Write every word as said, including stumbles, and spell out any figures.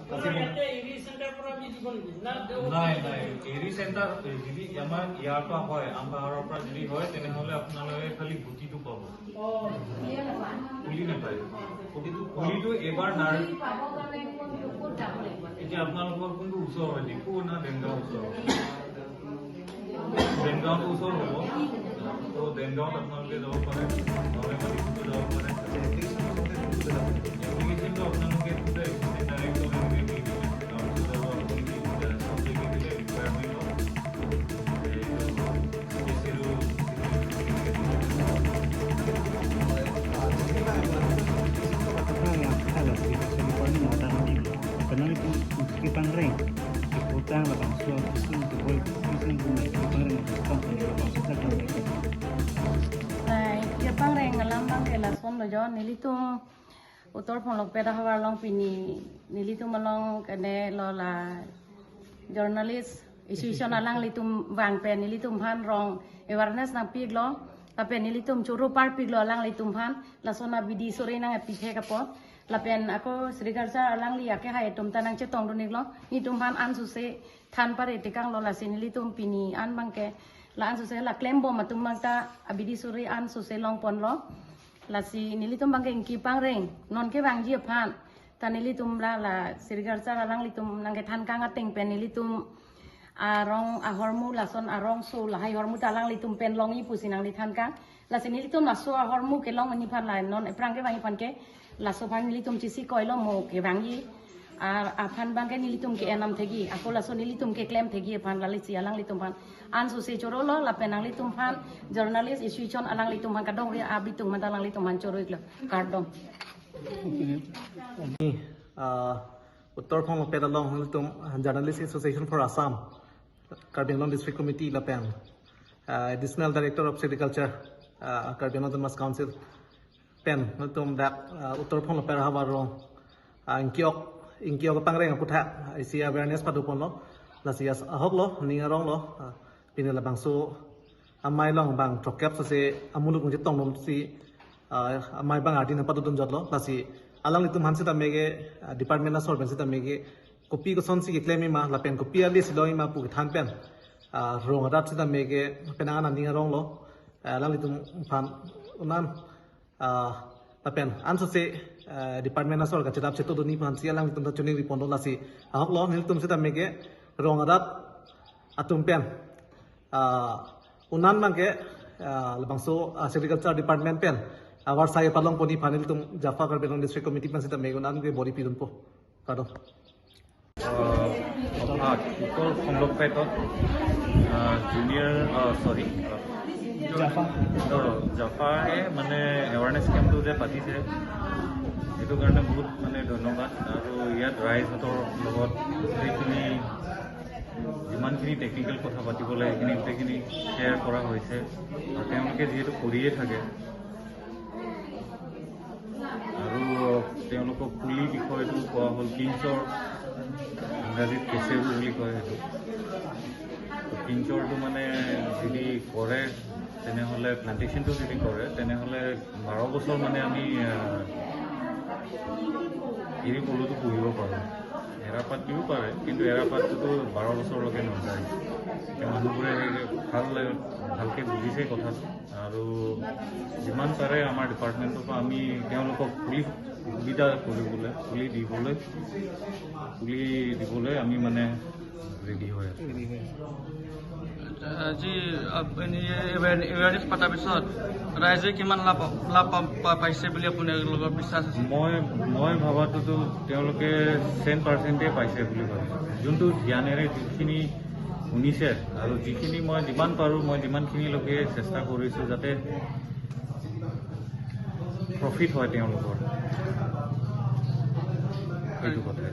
আপোনাৰ ইয়াতে এৰি চেণ্টাৰ পৰা আমি দিব নেকি? না, দেও- নাই, নাই। এৰি চেণ্টাৰ, এ, যদি আমাৰ ইয়াৰ পৰা হয়, আমবাহৰৰ পৰা যদি হয়, তেনেহ'লে আপোনালোকে খালি গুটিটো পাব। অ। পুলি নাপায়। পুলিটো, পুলিটো এইবাৰ নাৰ-, এতিয়া আপোনালোকৰ কোনটো ওচৰ হয়, ডিফু না দেনগাঁও ওচৰ? দেনগাঁওটো ওচৰ হ'ব। তো দেনগাঁৱত আপোনালোকে যাব পাৰে, নহ'লে মালিকপুৰ যাব পাৰে। এপ্লিকেশ্যনটো আপোনালোকে direct Keputang labangso apuson teboi puson bumi kepangreng apuson labangso apuson. Kepangreng alam abangke lasonlo jo, nelitum Uttar Phonglokpet ahavar along pini nelitum along kene lo la journalist association alanglitum vang pen nelitum aphan rong awareness nangpiklo. Lapen nelitum choro parpiklo alanglitum aphan, lason abidi sore nangpithek apot. Lapen ako sericulture alangli akehai atum ta nangchetongdun-iklo. Nelitum aphan ansose than pare tekanglo, lasi nelitum pini an abangke la ansose la klembom atum abang ta abidi sore ansose longponlo. Lasi nelitum abangke ingki pangreng, non kevangji aphan ta nelitum la, la sericulture alanglitum nangkethankang ateng pen nelitum arong ahormu lason arongso lahai ahormu ta alanglitum pen longji pusi nangli thankang. Lasi nelitum laso ahormu kelong ini aphan la non ephrang kevangji aphan ke laso aphan nelitum chesikoilo, mo kevangji a, aphan abangke nelitum ke-enam thekji, ako laso nelitum keklem thekji aphan, lasi alanglitum aphan ansose chorolo. Lapen nanglitum aphan journalist association alanglitum aphan kadokave abitung mata alanglitum aphan choro-iklo, kardom. Ini, ah, Uttar Phonglokpet along nelitum Journalist Association for Assam, Karbi Anglong District Committee lapen, ah, Additional Director of Sericulture, ah, Karbi Anglong Autonomous Council pen nelitum dak, ah, Uttar Phonglokpet ahavar along, ah, ingkiok, ingkiok pangreng aputhak isi awareness padoponlo. Lasi as ahoklo, ning aronglo, ah, pini labangso amei along bang throkkep sose amuluk nangchetongdunsi, ah, amei abang ardi nangpadodun jotlo. Lasi alanglitum aphan sitame ke, ah, department asor pen sitame ke kopi kosonsi keklem-ikma lapen kopi ale si long-ikma pu kethan pen, ah, rong arat sitame ke penang an aning aronglo. Ah, alanglitum aphan un-an, ah, lapen ansose, ah, department asor kachedap chetongdunji aphansi alanglitum ta choningriponlo. Lasi ahoklo, nelitum sitame ke rong arat atum pen, ah, un-an abangke, ah, labangso, ah, Sericulture Department pen avarsai palongponji aphan nelitum JAFA Karbi Anglong District Committee pen sitame un-an ke bor-i pidunpo. Kardom. আহ, অৰ্থাৎ উত্তৰ খণ্ডপেটত, আহ, জুনিয়ৰ, আহ, চৰি, জাফা। আহ, জাফায়ে মানে এৱাৰনেছ কেম্পটো যে পাতিছে, সেইটো কাৰণে বহুত মানে ধন্যবাদ। আৰু ইয়াত ৰাইজহঁতৰ লগত গোটেইখিনি যিমানখিনি টেকনিকেল কথা পাতিব লাগে, সেইখিনি গোটেইখিনি শ্বেয়াৰ কৰা হৈছে। আৰু তেওঁলোকে যিহেতু কৰিয়ে থাকে, আৰু তেওঁলোকক পুলি বিষয়টো কোৱা হ'ল কিঞ্চৰ, ইংৰাজীত কেচেৰু বুলি কয় সেইটো। তো কিঞ্চৰটো মানে যদি কৰে, তেনেহ'লে প্লাণ্টেশ্যনটো যদি কৰে, তেনেহ'লে বাৰ বছৰ মানে আমি, আহ, এৰী পলুটো পুহিব পাৰোঁ। এৰাপাত দিও পাৰে, কিন্তু এৰাপাতটোতো বাৰ বছৰলৈকে নাযায়। এতিয়া মানুহবোৰে ভাল, ভালকে বুজিছে কথাটো। আৰু যিমান পাৰে আমাৰ ডিপাৰ্টমেণ্টৰ পৰা আমি তেওঁলোকক পুলি সুবিধা কৰিবলৈ, পুলি দিবলৈ, পুলি দিবলৈ আমি মানে ৰেডি হৈ আছোঁ। আজি আপ-, এনে এৱে-, এৱেৰনেছ পতাৰ পিছত ৰাইজে কিমান লাভ, লাভ পা-, পা-, পাইছে বুলি আপোনালোকৰ বিশ্বাস আছে? মই, মই ভাবাটোতো তেওঁলোকে চেণ্ট পাৰ্চেণ্টে পাইছে বুলি ভাবিছোঁ। যোনটো জ্ঞানেৰে যিখিনি শুনিছে আৰু যিখিনি মই যিমান পাৰোঁ, মই যিমানখিনিলৈকে চেষ্টা কৰিছোঁ যাতে প্ৰফিট হয় তেওঁলোকৰ, সেইটো কথাই।